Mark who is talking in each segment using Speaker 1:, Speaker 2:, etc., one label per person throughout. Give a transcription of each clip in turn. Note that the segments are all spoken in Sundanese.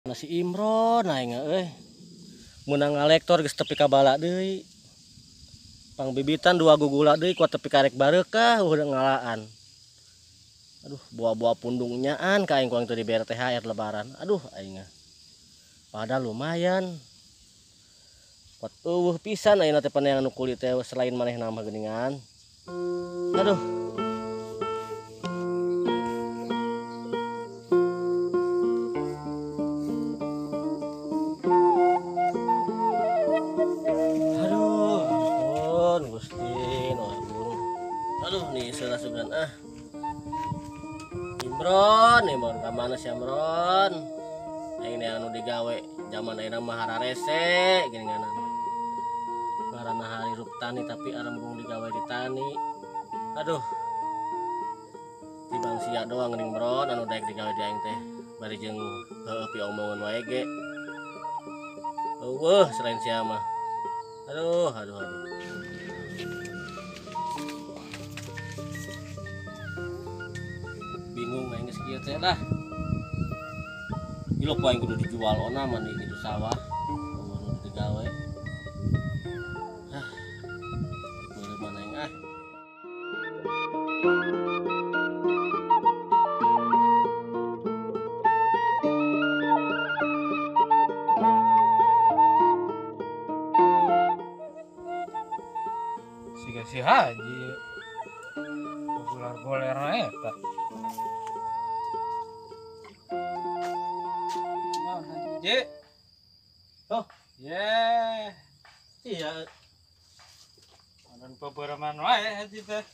Speaker 1: Mana si Imron aing euy. Meunang ngalektor geus tepi ka bala deui. Pangbibitan dua gugula deui kuat tepi karek bareukah udah ngalaan. Aduh, buah-buah pundungnya an ka aing ku aing teu dibere THR lebaran. Aduh aing. Padahal lumayan. Kuat eueuh pisan ayeuna teh paneangan nu kulit teh selain manehna mah geuningan. Aduh. Aduh nih selasugan ah. Imron, Imron ka mana si Imron? Aing anu digawe zaman ayeuna mah hararese geuningan. Ngaranna hari rup tani tapi arembung digawe di tani. Aduh. Tibang sia doang geuning Imron anu daek digawe di aing teh. Bari jeung heueuh piomongan wae ge. Eueuh selain sia mah. Aduh, aduh, aduh. Bingung aing geus kieu teh lah. Gila ku aing kudu dijual ona mah nih gitu sawah. Kudu digawe. Hah. Beureum mana aing ah.
Speaker 2: Siga si Haji. Populer-golerna eta. Ji.
Speaker 1: Oh,
Speaker 2: ye.
Speaker 1: Iya.
Speaker 2: Anan pebereman wae haji teh.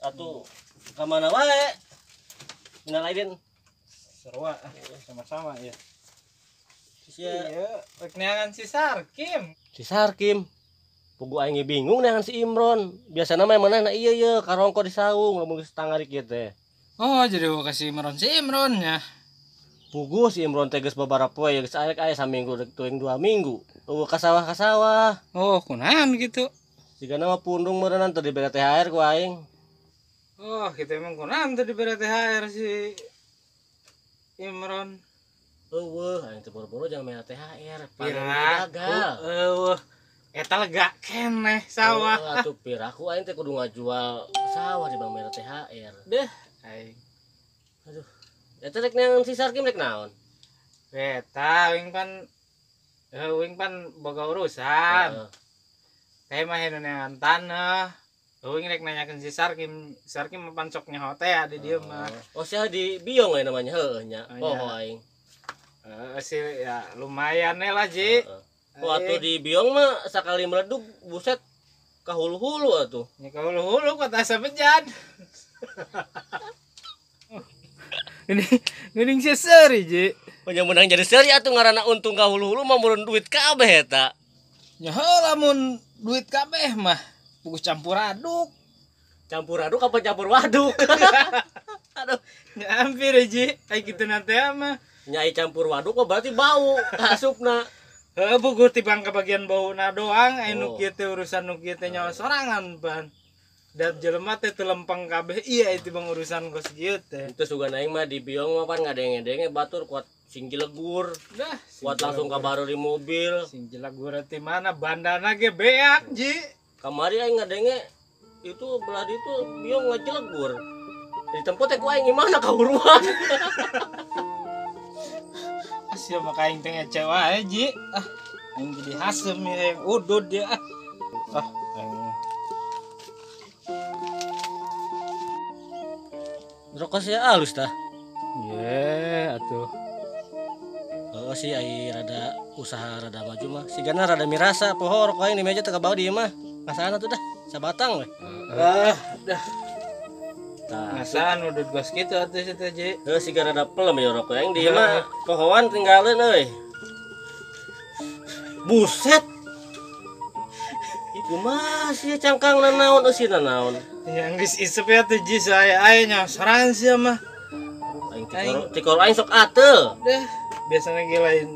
Speaker 1: Atuh ka mana wae? Minal aidin.
Speaker 2: Sarua sama-sama ya.
Speaker 1: Iya,
Speaker 2: rek neangan si Sarkim.
Speaker 1: Si Sarkim. Pugu aing bingung neangan si Imron. Biasana mah manehna ieu ye karongko di saung lamun geus tangarik ieu teh.
Speaker 2: Oh, jadi kasih Imron si Imron nya.
Speaker 1: Pugu si Imron teh geus babaraha poe geus arek aya saminggu rek teuing 2 minggu. Eueuh ka sawah ka sawah.
Speaker 2: Oh, kunaon kitu?
Speaker 1: Sigana mah pundung meureunnan teu dibere THR ku aing.
Speaker 2: Oh, kitu emang kunaon teu dibere THR si Imron.
Speaker 1: Eueuh, aing teh boro-boro jangan mere THR, panen gagal.
Speaker 2: Eueuh, eta lega keneh sawah.
Speaker 1: Eueuh atuh piraku aing teh kudu ngajual sawah di bang mere THR.
Speaker 2: Deh, aing.
Speaker 1: Aduh. Eta rek neangan si Sarkim rek naon?
Speaker 2: Eta wing pan boga urusan. Teh mah neangan tanah. Wing rek nanyakeun si Sarkim, Sarkim mah pan sok nyaho teh di dieu mah.
Speaker 1: Oh, sia di Biong we namanya heueuh nya. Poho aing.
Speaker 2: Heeh sih ya lumayan lah Ji.
Speaker 1: Oh atuh di Biong mah sakali meledug buset ka hulu-hulu atuh.
Speaker 2: Nya ka hulu-hulu kota sabejan. Ini geuning seseri Ji.
Speaker 1: Punya menang jadi seri atuh ngaranna untung ka hulu-hulu mah meureun duit kabeh eta.
Speaker 2: Nya heula mun duit kabeh mah puguh campur aduk.
Speaker 1: Campur aduk apa campur waduk? Aduh,
Speaker 2: nya hampir Ji. Ai kitu na teh mah.
Speaker 1: Nya ai campur waduk mah berarti bau asupna.
Speaker 2: Heuh puguh tibang ka bagian bauna doang ai nu kieu teh urusan nu kieu teh nyawa sorangan ban. Dan jelema teh teu lempeng kabeh iya itu bang urusan kos kieu teh.
Speaker 1: Itu sugan aing mah di Biong mah pan ngadenge-denge batur kuat sing jilegur.
Speaker 2: Dah,
Speaker 1: kuat langsung ka baru di mobil.
Speaker 2: Sing jilegur ti mana bandana ge beak Ji.
Speaker 1: Kamari aing ngadenge itu belah ditu Biong ngajelegur. Di tempat teh ku aing gimana kahuruan.
Speaker 2: Sia mah ka aing teh ngece wae Ji. Ah, aing jadi hasem ya yang udud dia ah. Ah, aing
Speaker 1: rokok sih halus tah.
Speaker 2: Ye, atuh.
Speaker 1: Oh sih ai rada usaha rada maju mah. Sigana rada mirasa poho rokok aing di meja teu kabawa dieu mah. Ngasaan atuh dah, sabatang we.
Speaker 2: Ah, dah.
Speaker 1: Tah,
Speaker 2: ngasaan udud gos kitu atuh si teh Ji.
Speaker 1: Heuh siga rada pelem ya rokok aing dieu mah. Pohoan tinggalin euy. Buset. Iku mah sia cangkang nanaon eusina naon.
Speaker 2: Ya geus isep ya teh Ji saya aya nya sorangan sia mah.
Speaker 1: Aing tikor aing sok ateul.
Speaker 2: Deh, biasanya ge lain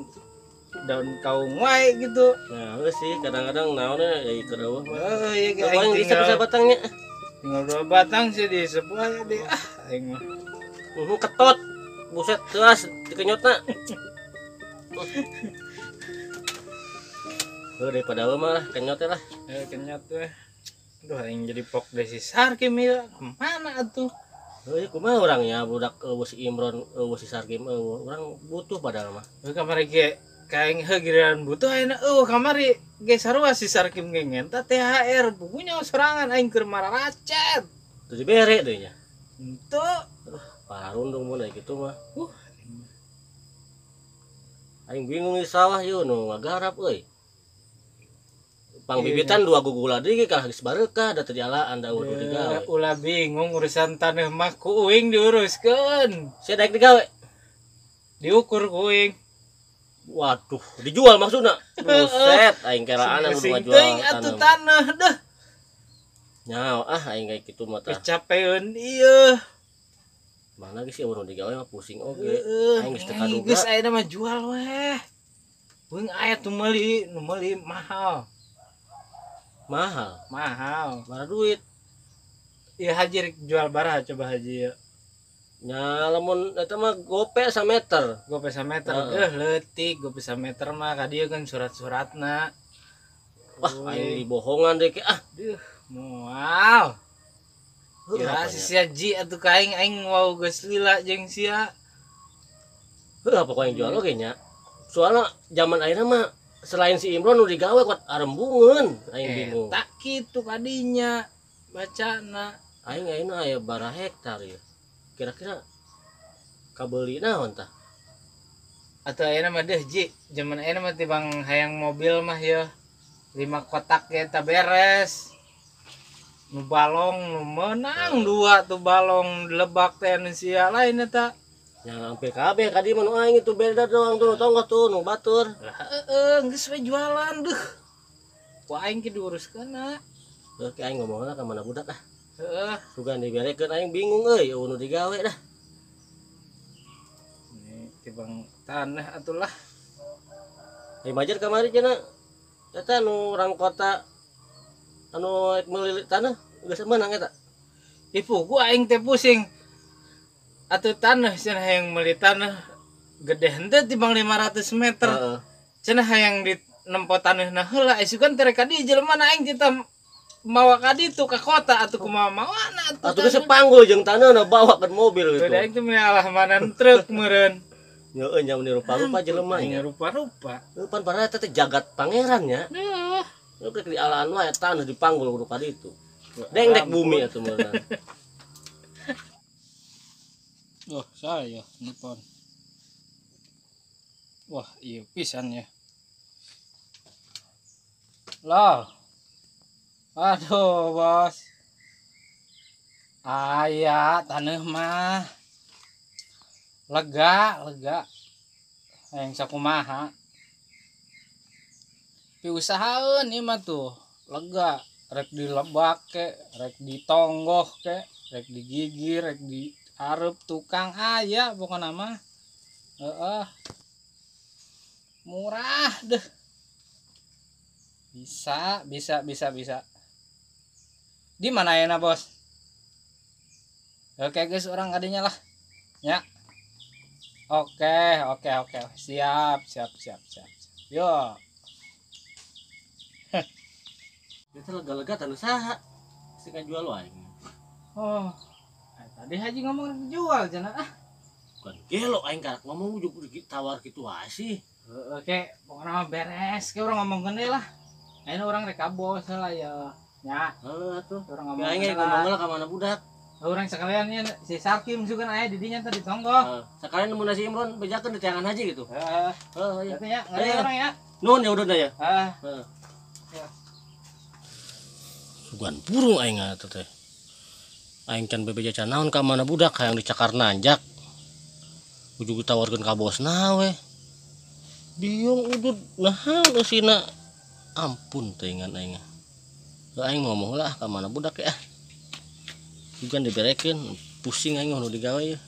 Speaker 2: daun kaung wae gitu.
Speaker 1: Nah, heuh sih kadang-kadang naonnya ya keur eueuh mah.
Speaker 2: Heeh, ieu ge
Speaker 1: aing tinggal batangnya.
Speaker 2: Tinggal 2 batang sih diisep wae deh. Ah, aing mah.
Speaker 1: Ketot. Buset, teas dikenyotna. Heuh daripada mah lah kenyot lah.
Speaker 2: Kenyot we. Aduh aing jadi pok deh si Sarkim ieu. Kemana atuh?
Speaker 1: Heuh kumaha urang nya budak eueuh si Imron, eueuh si Sarkim eueuh. Urang butuh padahal mah.
Speaker 2: Heuh kamari ge kaing heuh giliran butuh ayeuna eueuh kamari ge sarua si Sarkim ge ngenta THR bukunya sorangan aing keur mararacet.
Speaker 1: Teu dibere deui nya.
Speaker 2: Henteu.
Speaker 1: Aduh, pararundung mun kitu mah. Aing bingung di sawah yeuh nu ngagarap euy. Pangbibitan dua gugula deui kalah geus bareukah da teu dialaan da udah digawe.
Speaker 2: Ulah bingung urusan taneuh mah ku uing diuruskeun.
Speaker 1: Sia daek digawe.
Speaker 2: Diukur ku uing.
Speaker 1: Waduh, dijual maksudna. Buset, aing keraan anu ngajual
Speaker 2: taneuh. Taneuh deh.
Speaker 1: Nyawa ah aing kayak kitu mah tah.
Speaker 2: Kecapeun ieu.
Speaker 1: Mana geus sih urang digawe mah pusing oge. Aing geus teu kaduga.
Speaker 2: Geus ayeuna mah jual weh. Uing aya tuh meuli, nu meuli mahal.
Speaker 1: Mahal.
Speaker 2: Mahal.
Speaker 1: Bara duit.
Speaker 2: Iya haji jual baraha coba haji ya.
Speaker 1: Nya lamun eta mah gope sameter.
Speaker 2: Gope sameter. Leutik gope sameter mah ka dieu kan surat-suratna.
Speaker 1: Wah, aing dibohongan deui ah.
Speaker 2: Duh, moal. Ya si sia ji atuh ka aing aing wau geus lila jeung sia.
Speaker 1: Heuh pokoknya jual oge nya. Soalna zaman ayeuna mah selain si Imron nu digawe kuat arembungeun aing bingung.
Speaker 2: Tak kitu kadinya bacana.
Speaker 1: Aing ayeuna aya bara hektar ya. Kira-kira kabeuli naon tah?
Speaker 2: Atau ayeuna mah deuh ji, zaman ayeuna mah tibang hayang mobil mah ya 5 kotak ge eta beres. Nu balong nu meunang 2 tuh balong lebak teh anu sia lain eta.
Speaker 1: Yang hampir kabeh ka dieu mah nu aing itu beda doang tuh nu tonggoh tuh nu batur.
Speaker 2: Lah heeh geus we jualan deuh. Ku aing ge diuruskeunna.
Speaker 1: Heuh ke aing ngomongna ka mana budak ah.
Speaker 2: Heeh.
Speaker 1: Sugan diberekeun aing bingung euy eueuh nu digawe dah.
Speaker 2: Ini tibang tanah atulah.
Speaker 1: Ai majer kamari cenah. Eta nu urang kota anu rek meuli tanah geus meunang eta.
Speaker 2: Ibu gua aing teh pusing. Atuh tanah cenah hayang meuli tanah gede henteu tibang 500 meter.
Speaker 1: Heeh.
Speaker 2: Cenah hayang di nempo taneuhna heula isukan teh rek ka dieu jelema na aing teh mawa ka ditu ka kota atuh kumaha mawana atuh.
Speaker 1: Atuh geus panggul jeung taneuhna bawa ke mobil gitu.
Speaker 2: Beda aing teh meuni alah manan truk meureun.
Speaker 1: Heueuh nya meuni rupa-rupa jelema nya.
Speaker 2: Rupa-rupa.
Speaker 1: Heuh pan padahal eta teh jagat pangeran nya.
Speaker 2: Heuh.
Speaker 1: Heuh rek di alaan wae taneuh dipanggul kudu ka ditu. Dengdek bumi atuh meureun.
Speaker 2: Oh, saya nelpon. Wah, iya pisan ya. Loh. Aduh, bos. Aya taneuh mah. Lega, lega. Hayang sakumaha. Piusahaeun ieu mah tuh, lega. Rek dilebak ke, rek ditonggoh ke, rek digigir, rek di arep tukang aya pokona mah. Heeh. Murah deh. Bisa, bisa, bisa, bisa. Di mana ya bos? Oke guys, orang adanya lah. Ya. Oke, oke, oke. Siap, siap, siap, siap. Yo.
Speaker 1: Itu lega-lega tanah saha. Sing jual wae.
Speaker 2: Oh. Tadi haji ngomong jual cenah ah.
Speaker 1: Bukan gelo aing karak ngomong ujuk tawar kitu wae sih.
Speaker 2: Oke, pokoknya mah beres. Ke urang ngomongkeun deui lah. Ayeuna urang rek ka bos lah ya. Nya.
Speaker 1: Heuh atuh.
Speaker 2: Urang ngomong.
Speaker 1: Aing ngomong lah ka mana budak.
Speaker 2: Urang sekalian nya si Sarkim juga aya di dinya tadi tonggoh.
Speaker 1: Sekalian mun si Imron bejakeun di tangan haji gitu.
Speaker 2: Heeh.
Speaker 1: Heeh iya.
Speaker 2: Nya, ngeri urang ya.
Speaker 1: Nuhun ya udah ya.
Speaker 2: Heeh.
Speaker 1: Heeh. Sugan burung aing atuh teh. Aing can bebeja can naon ka mana budak hayang dicakar nanjak. Ujug ditawarkeun ka bosna we. Biung udud naon eusina. Ampun teuingan aing. Heuh aing ngomong lah ka mana budak ya. Bukan diberekeun, pusing aing nu digawe ya.